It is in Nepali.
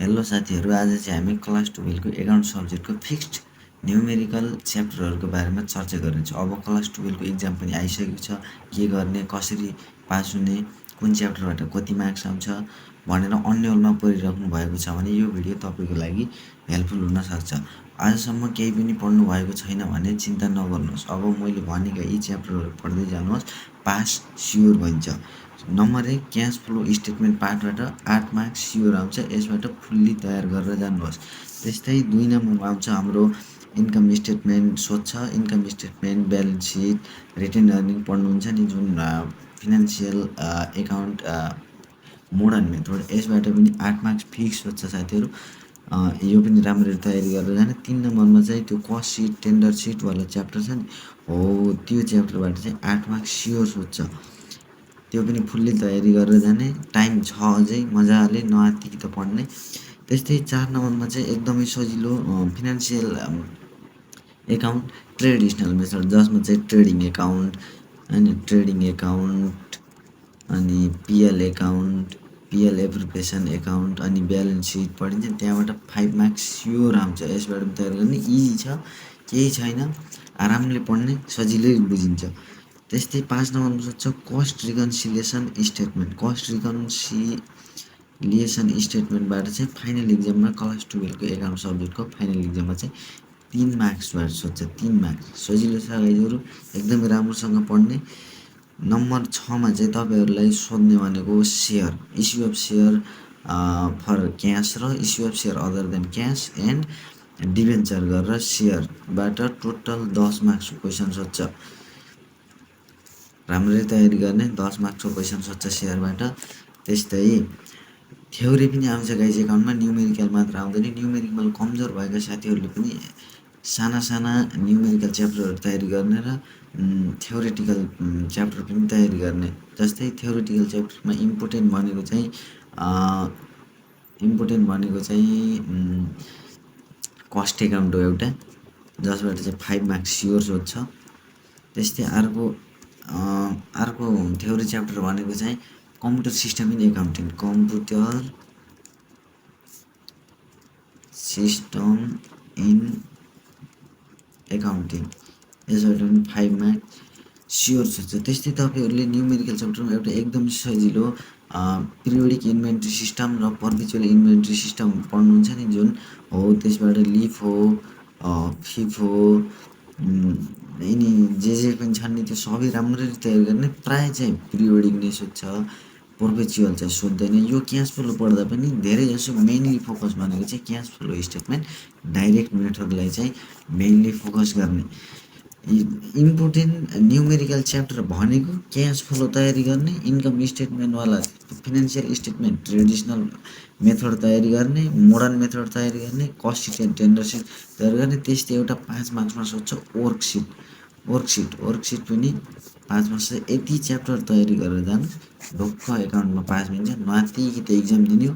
हेलो साथीहरू, आज चाहिँ हामी क्लास 12 को एकाउन्ट सब्जेक्टको फिक्स्ड न्युमेरिकल च्याप्टरहरूको बारेमा चर्चा गर्नेछौँ। अब क्लास 12 को इक्जाम पनि आइसकेको छ, के गर्ने, कसरी पास हुने, कुन च्याप्टरबाट कति मार्क्स आउँछ भनेर अन्यलमा परिराख्नु भएको छ भने यो भिडियो तपाईँको लागि हेल्पफुल हुनसक्छ। आजसम्म केही पनि पढ्नु भएको छैन भने चिन्ता नगर्नुहोस्। अब मैले भनेका यी च्याप्टरहरू पढ्दै जानुहोस्, पास स्योर भइन्छ। नम्बर 1 क्यास फ्लो स्टेटमेन्ट पार्टबाट 8 मार्क्स स्योर आउँछ, यसबाट फुल्ली तयार गरेर जानुहोस्। त्यस्तै 2 नम्बरमा आउँछ हाम्रो इन्कम स्टेटमेन्ट सोध्छ, income statement, balance sheet, retained earning पढ्नुहुन्छ नि, जुन फिनान्सियल एकाउन्ट मोडर्न मेथड, यसबाट पनि 8 मार्क्स फिक्स सोध्छ साथीहरू। यो पनि राम्ररी तयारी गरेर जाने। 3 नम्बरमा चाहिँ त्यो कस्ट सिट, टेन्डर सिटवाला च्याप्टर छ नि, हो त्यो च्याप्टरबाट चाहिँ 8 मार्क्स स्योर सोध्छ, त्यो पनि फुल्ली तयारी गरेर जाने। टाइम छ अझै, मजाले नआत्तिकी त पढ्ने। त्यस्तै 4 नम्बरमा चाहिँ एकदमै सजिलो फिनान्सियल एकाउन्ट ट्रेडिसनल मेथड, जसमा चाहिँ ट्रेडिङ एकाउन्ट होइन, ट्रेडिङ एकाउन्ट अनि PL account, PL appropriation account अनि ब्यालेन्स सिट पढिन्छ। त्यहाँबाट 5 मार्क्स स्योर आउँछ, यसबाट पनि तयार गर्ने। इजी छ, केही छैन, आरामले पढ्ने, सजिलै बुझिन्छ। त्यस्तै 5 नम्बरमा सोध्छ cost reconciliation statement. Cost reconciliation स्टेटमेन्टबाट चाहिँ फाइनल इक्जाममा क्लास 12 को एकाउन्ट सब्जेक्टको फाइनल इक्जाममा चाहिँ 3 मार्क्सबाट सोध्छ। 3 मार्क्स सजिलो छ गाइजहरू, एकदमै राम्रोसँग पढ्ने। नम्बर 6 मा चाहिँ तपाईँहरूलाई सोध्ने भनेको share, issue of share for cash र issue of share other than cash and debenture गरेर सेयरबाट टोटल 10 मार्क्सको क्वेसन सोध्छ। राम्ररी तयारी गर्ने, 10 मार्क्सको क्वेसन सोध्छ सेयरबाट। त्यस्तै थ्योरी पनि आउँछ गाइज एकाउन्टमा, न्युमेरिकल मात्र आउँदैन। न्युमेरिकल कमजोर भएका साथीहरूले पनि साना साना न्युमेरिकल च्याप्टरहरू तयारी गर्ने र थ्योरिटिकल च्याप्टर पनि तयारी गर्ने। जस्तै थ्योरिटिकल च्याप्टरमा इम्पोर्टेन्ट भनेको चाहिँ कस्ट एकाउन्ट हो एउटा, जसबाट चाहिँ 5 मार्क्स स्योर सोध्छ। त्यस्तै अर्को थ्योरी च्याप्टर भनेको चाहिँ computer system in accounting, computer system in accounting, यसबाट पनि 5 मार्क्स स्योर सोध्छ। त्यस्तै तपाईँहरूले न्युमेरिकल च्याप्टरमा एउटा एकदम सजिलो पिरियोडिक इन्भेन्ट्री सिस्टम र पर्पेचुअल इन्भेन्ट्री सिस्टम पढ्नुहुन्छ नि, जुन हो त्यसबाट लिफ हो, फिफ हो, यिनी जे पनि छन् नि, त्यो सबै राम्ररी तयारी गर्ने। प्रायः चाहिँ पिरियोडिक नै सोध्छ, पर्पेचुअल चाहिँ सोध्दैन। यो क्यास फ्लो पढ्दा पनि धेरै जसो मेनली फोकस भनेको चाहिँ क्यास फ्लो स्टेटमेन्ट, डाइरेक्ट मेथडलाई चाहिँ मेनली फोकस गर्ने। इम्पोर्टेन्ट न्युमेरिकल च्याप्टर भनेको क्यास फ्लो तयारी गर्ने, इन्कम स्टेटमेन्टवाला फिनान्सियल स्टेटमेन्ट ट्रेडिसनल मेथड तयारी गर्ने, मोडर्न मेथड तयारी गर्ने, cost sheet and tender sheet तयारी गर्ने। त्यस्तै एउटा 5 मार्क्समा सोध्छ वर्कसिट पनि 5 मार्क्स। यति च्याप्टर तयारी गरेर जानु, ढुक्क एकाउन्टमा पास हुन्छ, नआत्तिकी त इक्जाम दिने हो।